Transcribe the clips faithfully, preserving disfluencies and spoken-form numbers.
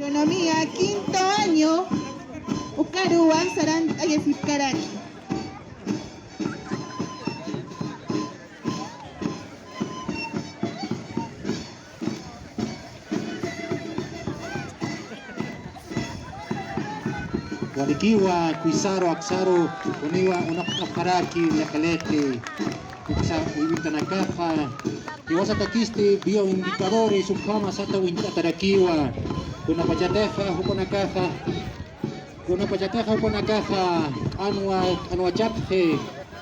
Economía, quinto año, ukaruwa sarant'ayasipkaraki. Walikiwa, kuysaru aksaru puniwa unaqt'apxaraki liqi liqi uksa uywintanakaxa. Jiwasatakisti bioindicadores ukhama sata uñt'atarakiwa. Kunapachatixa jupanakaxa, kunapachatixa jupanakaxa q'anwa, q'anwachapxi,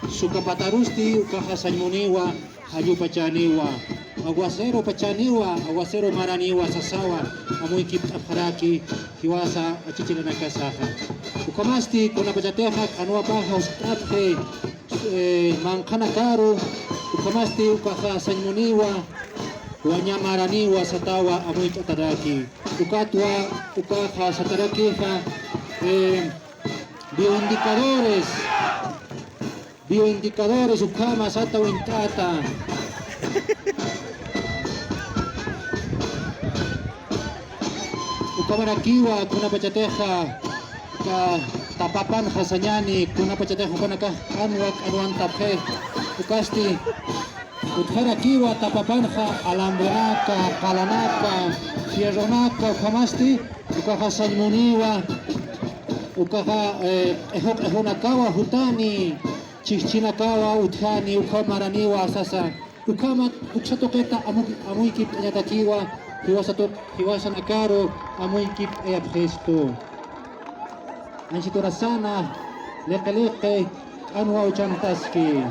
sukapatarusti ukaxa sañmuniwa, jallupachaniwa, aguacero pachaniwa, aguacero maraniwa sasawa, amuykipt'apxaraki jiwasa achichirinakasaxa. Ukhamasti kunapachatixa q'anwapaxa uñt'apxi, eh, manqhanakaru, ukhamasti ukaxa sañmuniwa, waña maraniwa satawa amuyt'ataraki. Ukatwa ukaxa satarakixa, eh, bioindicadores, bioindicadores ukhama sata uñt'ata. Ukhamarakiwa kunapachatixa ka tapapanxa sañani, kunapachatixa jupanakax q'anwa q'anwantapxi. Ukasti utjarakiwa tapapanxa alambrenaka, qalanaka, fierronaka, ukhamasti ukaxa sañmuniwa, ukaxa, eh, q'ijuq'ijunakawa jutani, chijchinakawa utjani, ukhama maraniwa sasa. Ukhama uksa tuqita amu-, amuykipt'añatakiwa, jiwasa tuq-, jiwasanakaru amuykipt'ayapxistu. Anchhiturasana, liqi liqi, q'anwa uchantaski.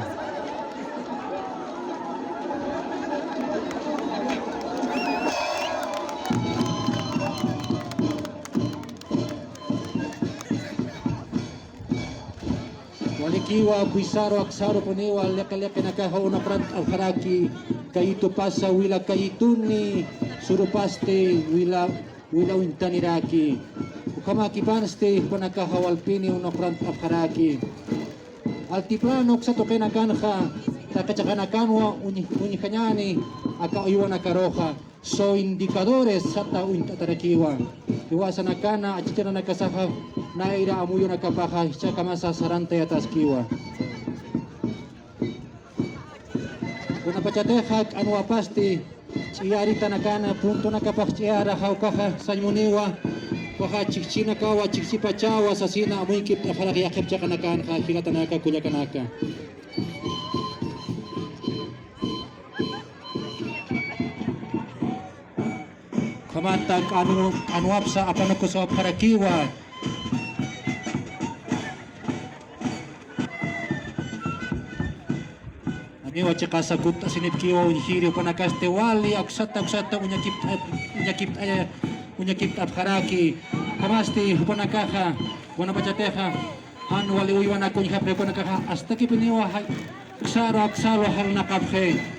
Walikiwa, kuysaru aksaru puniwa liqi liqinakaxa unaqrant'apxaraki, kayitupasa wila kayituni, surupasti wila wila uñtaniraki. Ukhamakipansti jupanakaxa walpini unaqrant'apxaraki. Altiplano uksa tuqinakanxa, taqi chiqanakanwa uñ-, uñjañani, aka uywanakaruxa, zooindicadores sata uñt'atarakiwa. Jiwasanakana achichirinakasaxa, nayra amuyunakapaxa, jichhakhamasa sarantayataskiwa. Kunapachatixa q'anwapasti ch'iyaritanakana, puntonakapax ch'iyaraxa ukaxa sañmuniwa, ukaxa chijchinakawa, chijchipachawa sasina amuykipt'apxaraki yaqhip chiqanakanxa, jilatanaka, kullakanaka. Ukhamata q'anw-, q'anwapsa apanukusawapxarakiwa. Amiwa chiqasa kutt'asinipkiwa uñjiri, jupanakasti wali aksata aksata uñakipt'a-, uñakipt'a-, uñakipt'apxaraki. Ukhamasti jupanakaxa, kunapachatixa, jan wali uywanak uñjapxi, jupanakaxa astakipiniwa ja-, aksaru aksaru jalnaqapxi.